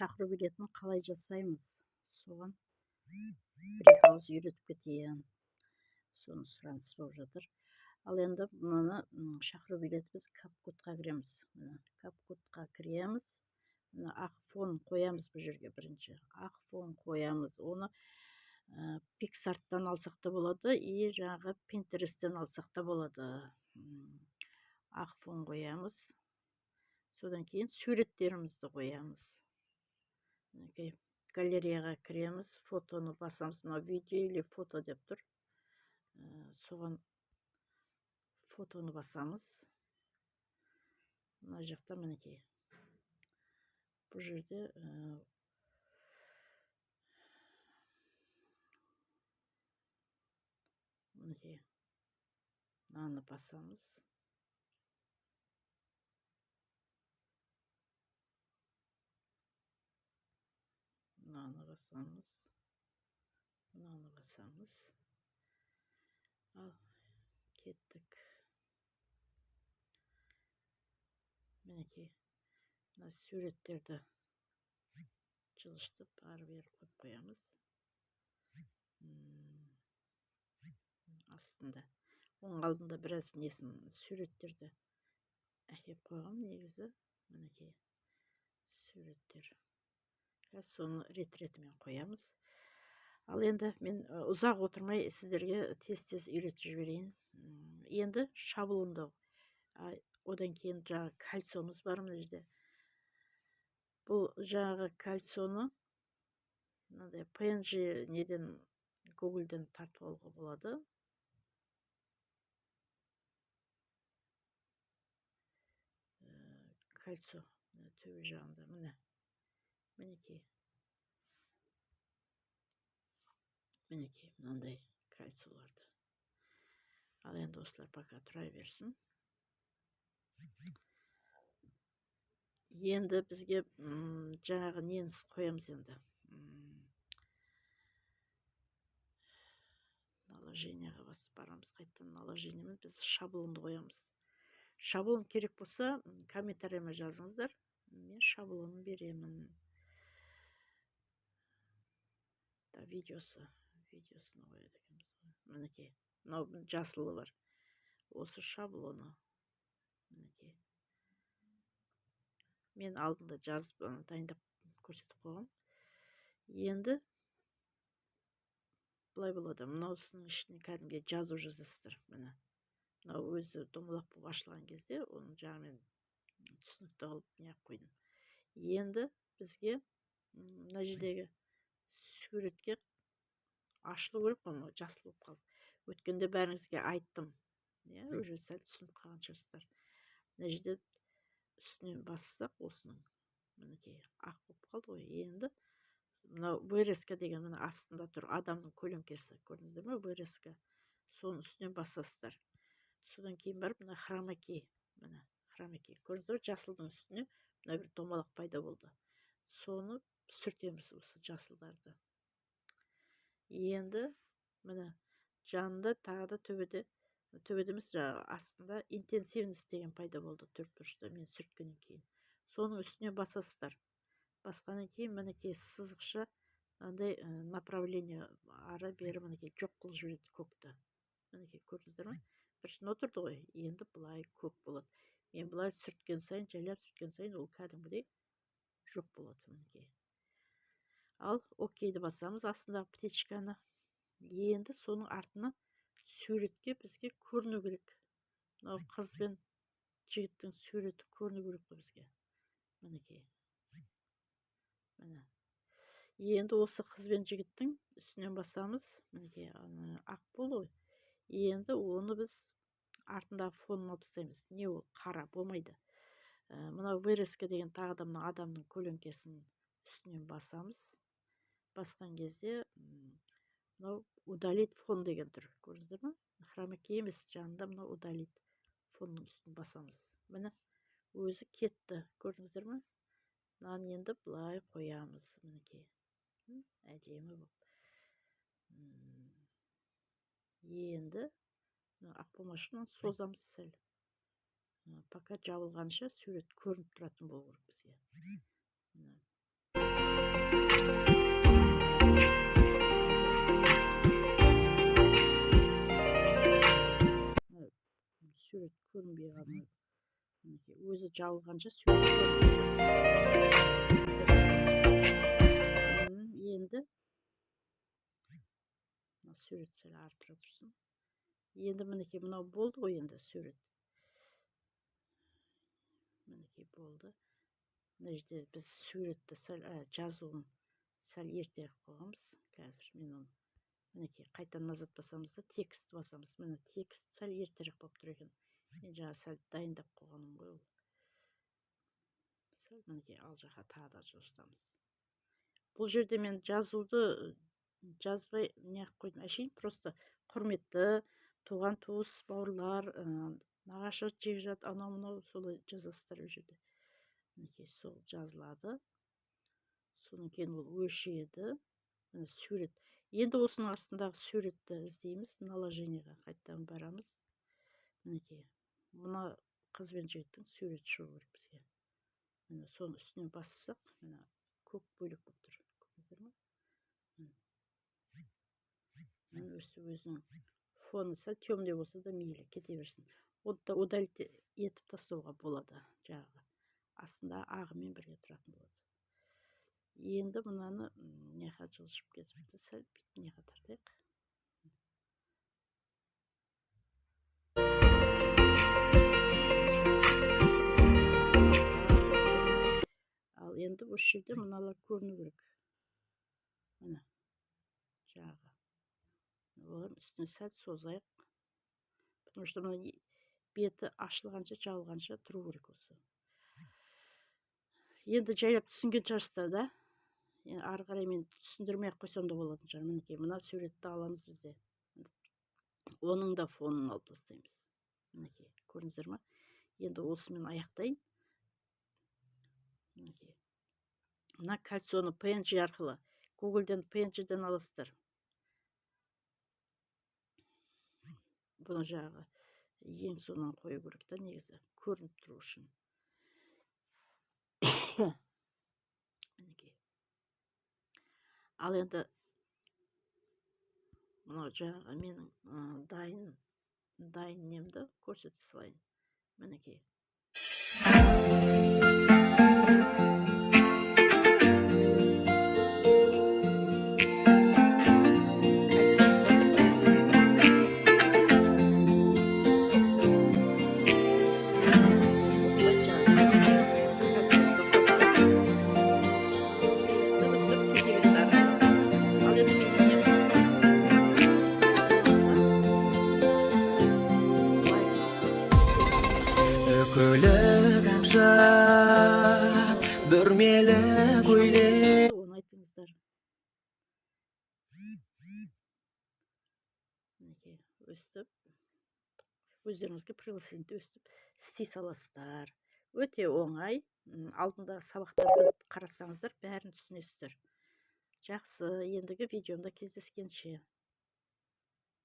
Шақыру билетін қалай жасаймыз, соған бір екі ауыз үйретіп кетейін. Соны сұраныс болып жатыр. Ал енді мынаны шақыру билеті біз CapCut-қа кіреміз. Міне, CapCut-қа кіреміз. Мына ақ фон қоямыз бұл жерге бірінші. Ақ фон қоямыз. Оны PicsArt-тан алсақ та болады, и жаңағы Pinterest-тен алсақ та болады. Ақ фон қоямыз. Содан кейін суреттерімізді қоямыз. Мінекей, галереяға кіреміз, фотоны басамыз. Мынау видео или фото деп тұр. Соған фотоны басамыз. Мына жақта мінекей. Бұл жерде мінекей мынаны басамыз. Мынаны басамыз. Мынаны басамыз. Ал, кеттік. Мінекей, мына суреттерді жылжытып ары бері қойып қоямыз. Астында, оның алдында біраз несін суреттерді әкеп қойғам негізі. Мінекей, суреттер. Қазір соны рет-ретімен қоямыз. Ал енді мен ұзақ отырмай сіздерге тез-тез үйретіп жіберейін. Енді шаблондау. Одан кейін жаңағы кольцомыз бар мына жерде. Бұл жаңағы кольцоны мынандай PNG неден, Google'ден тартып алуға болады. Кольцо мына төбе жағында, міне. Мінекей. Мінекей, мынандай кольцоларды. Ал енді осылар пока тұра берсін. Енді бізге жаңағы нені қоямыз енді. Наложениеға басып барамыз. Қайтадан наложениемен біз шаблонды қоямыз. Шаблон керек болса, комментарийіме жазыңыздар. Мен шаблонын беремін. Да, видеосы. Видеосын қояды екенбіз ғой. Мінекей, мынау жасылы бар. Осы шаблоны. Мінекей. Мен алдында жазып, дайындап көрсетіп қойғам. Енді былай болады. Мынаусының ішіне кәдімгі жазу жазасыздар. Міне. Мынау өзі домалақ болып ашылған кезде, оның жаңа мен түсінікті қылып неғып қойдым. Енді бізге мына жердегі суретке ашылу керек қой, мынау жасыл болып қалды. Өткенде бәріңізге айттым. Иә, уже сәл түсініп қалған шығарсыздар. Мына жерде үстінен бассақ, осының мінекей ақ болып қалды ғой. Енді мынау вырезка деген мына астында тұр адамның көлеңкесі, көрдіңіздер ме? Вырезка. Соның үстінен басасыздар. Содан кейін барып мына хромакей, міне хромакей. Көрдіңіздер ме? Жасылдың үстіне мына бір домалақ пайда болды. Соны сүртеміз осы жасылдарды. Енді міне жанында тағы да төбеде, төбеде емес, жаңағы астында интенсивность деген пайда болды төрт бұрышта мен сүрткеннен кейін. Соның үстіне басасыздар. Басқаннан кейін мінекей сызықша мынандай направление ары бері мінекей жоқ қылып жібереді көкті. Мінекей көрдіңіздер ме? Біріншіден отырды ғой, енді былай көк болады. Мен былай сүрткен сайын, жайлап сүрткен сайын ол кәдімгідей жоқ болады мінекей. Ал окейді басамыз астындағы птичканы. Енді соның артына суретке бізге көріну керек. Мынау қыз бен жігіттің суреті көріну керек қой бізге. Мінекей. Міне. Енді осы қыз бен жігіттің үстінен басамыз. Мінекей, ана ақ болды ғой. Енді оны біз артындағы фонын алып тастаймыз. Не ол? Қара болмайды. Мынау вырезка деген тағы да мына адамның көлеңкесін үстінен басамыз. Басқан кезде мынау удалить фон деген тұр. Көрдіңіздер ме? Хромакей емес, жанында мынау удалить фонның үстін басамыз. Міне өзі кетті. Көрдіңіздер ме? Мынаны енді былай қоямыз. Мінекей. Әдемі болып. Енді мына ақ болмашынан созамыз сәл. Пока жабылғанша сурет көрініп тұратын болу керек бізге. Міне. Сурет көрінбей қалды. Мінекей, өзі жабылғанша сурет көрінбей. Енді мына сурет сәл ары тұра тұрсын. Енді мінекей мынау болды ғой, енді сурет. Мінекей болды. Мына жерде біз суретті сәл жазуын сәл ерте қылып қойғанбыз. Қазір мен оны мінекей қайтадан назад басамыз да текст басамыз. Міне текст сәл ертерек болып тұр екен. Мен жаңа сәл дайындап қойғаным ғой ол. Сәл мінекей ал жаққа тағы да жылжытамыз. Бұл жерде мен жазуды жазбай неғып қойдым. Әшейін просто құрметті туған туыс бауырлар, нағашы жекжат, анау мынау солай жазасыздар ол жерде. Мінекей сол жазылады. Содан кейін ол өшеді. Міне сурет. Енді осының астындағы суретті іздейміз. Наложениеға қайтадан барамыз. Мінекей мына қыз бен жігіттің суреті шығу керек бізге. Міне соның үстіне бассақ, міне көк бөлек болып тұр. Көрдіңіздер ме? Міне өстіп өзінің фоны сәл темный болса да мейлі, кете берсін. Оны да удалить етіп тастауға болады. Жаңағы астында ағымен бірге тұратын болады. Енді мынаны мыняқа жылжып кетіпті, сәл бүйтіп мыняқа тартайық. Ал енді осы жерде мыналар көріну керек. Міне жаңағы. Олардың үстіне сәл созайық. Потому что мына беті ашылғанша, жабылғанша тұру керек осы. Енді жайлап түсінген шығарсыздар да. Енді ары қарай мен түсіндірмей ақ қойсам да болатын шығар. Мінекей мына суретті аламыз бізде. Оның да фонын алып тастаймыз. Мінекей, көрдіңіздер ма? Енді осымен аяқтайын. Мінекей. Мына кольцоны PNG арқылы Google'ден PNG-ден аласыздар. Бұны жағы ең соңынан қою керек та негізі, көрініп тұру үшін. Мінекей. Ал енді мынау жаңағы менің дайын немді көрсете салайын. Мінекей. Үкілі кәмшат, бүрмелі көйлек. Оны айтыңыздар. Мінекей, өстіп өздеріңізге приглашение өстіп істей саласыздар. Өте оңай. Алдындағы сабақтарды қарасаңыздар бәрін түсінесіздер. Жақсы, ендігі видеомда кездескенше.